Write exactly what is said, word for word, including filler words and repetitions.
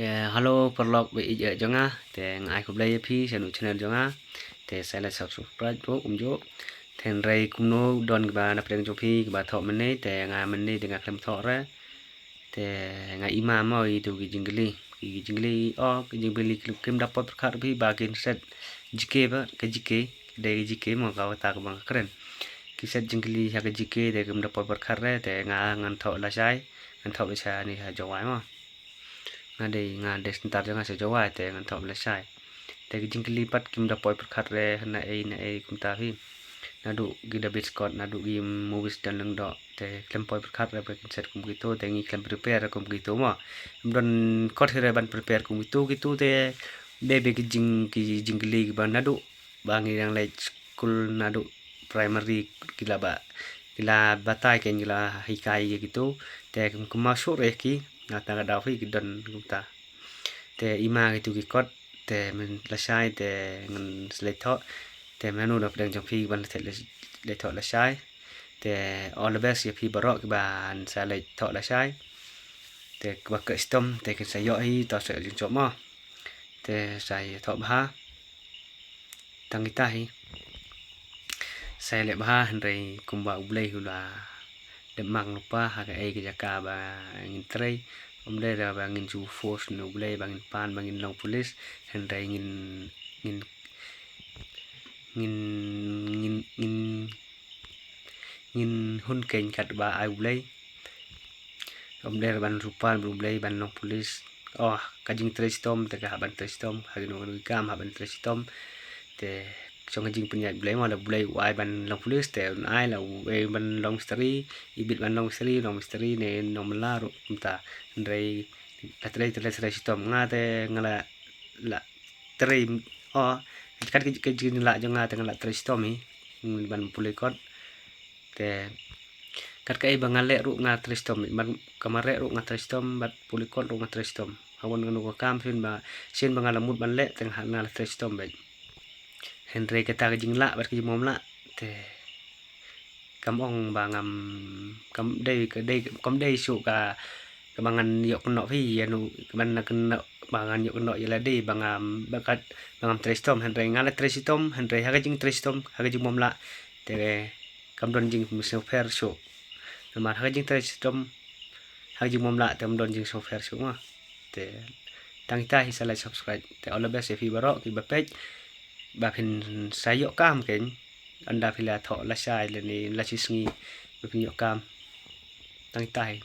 Eh, hello paralok ba ïeit jong nga. Te nga ai khublei ïa phi sha u channel jong nga. Te sa like subscribe ruh kumjuh. Te hynrei kumno don kiba na pdeng jong phi kiba thoh mynne, te nga mynne te nga khlem thoh re. Te nga ïa ma mo ïa tu ki jingkylli, ki jingkylli, oh, ki jingkylli kim da poi pyrkhat phi ba kin set GK ba, ka GK, dei ka GK mo ka ta ka bang kren. Ki set jingkylli ha ka GK te kim da poi pyrkhat re, te nga ngan thoh lashai, ngan thoh lashai ni ha Jowai mo. Nga dei, nga dei center jong nga sha Jowai te ngan thoh lashai. Te ki jingkylli pat kim da poi pyrkhat re na ei na ei kumta phi. Naduh ki da bit scot, naduh ki movies don lyngdoh, te khlem poi pyrkhat re ba kin set kum kitu, te ngi khlem prepare kum kitu mo. Em don kot hi re ban prepare kum kitu, kitu te dei ba ki jing, ki jingkylli kiba naduh ba ngi dang leit skul naduh primary ki la ba, ki la batai kein ki la hikai ïa kitu, te kum kumno shuh re ki, na ta ka daw hi ki don kumta. Te ïa ma kitu ki kot, te men lashai, te ngan sa leit thoh, te mano na pdeng jong phi ban leit thoh lashai, te all the best ïa phi baroh kiban sa leit thoh lashai, te kiba khreh shitom, te kin sa ïoh hi, to sa ïoh jingjop mo, te sa ïoh thoh bha. Tang kita hi. Sa ïaleh bha hynrei kumba U Blei u la dep mang lypa ha kaei ka jaka ba ngin trei. Ym dei da ba ngin ju force na U Blei ba ngin pan ba ngin long police, hynrei ngin, ngin, ngin, ngin, ngin, ngin hun kein katba ai U Blei. Ym dei ban rupan ba U Blei ban long police. Oh, ka jingtrei shitom te ka hap ban trei shitom, ha kino kino ki kam hap ban trei shitom. Te shong ka jingpynïaid U Blei mo, la U Blei u ai ban long police te un ai, la u ai ban long mistri, ibit ban long mistri, long mistri ne long mala ruh kumta. Hynrei la trei te la trei shitom, nga te nga la, la trei, oh, kat ka, ka jinglah jong nga te nga la trei shitom hi ban pule kot. Te kat kaei ba nga leh ruh nga trei shitom, ban ka mareh ruh nga trei shitom, bad pule kot ruh nga trei shitom. Ha wan kano ka kam sien ba, sien ba nga la mut ban leh te nga la trei shitom bad. Hynrei kata ka jinglah bad ka jingbymlah te kam ong ba ngam, kam dei, ka dei, kam dei shuh ka, kaba ngan ïoh kynnoh phi ïa no, kaba ngan kynnoh, ba ngan ïoh kynnoh ïa lade ba ngam, ba kat, ba ngam trei shitom, hynrei nga la trei shitom, hynrei ha ka jingtrei shitom, ha ka jingbymlah te kam don jingsngewpher shuh. Namar ha ka jingtrei shitom, ha ka jingbymlah te kam don jingsngewpher shuh mo. Te tang kita hi, sa like subscribe. Te all the best ïa phi baroh kiba peit, ba phin sa ïoh kam kein, ynda phi la thoh lashai lane la shisngi, ba phin ïoh kam. Tang kita hi.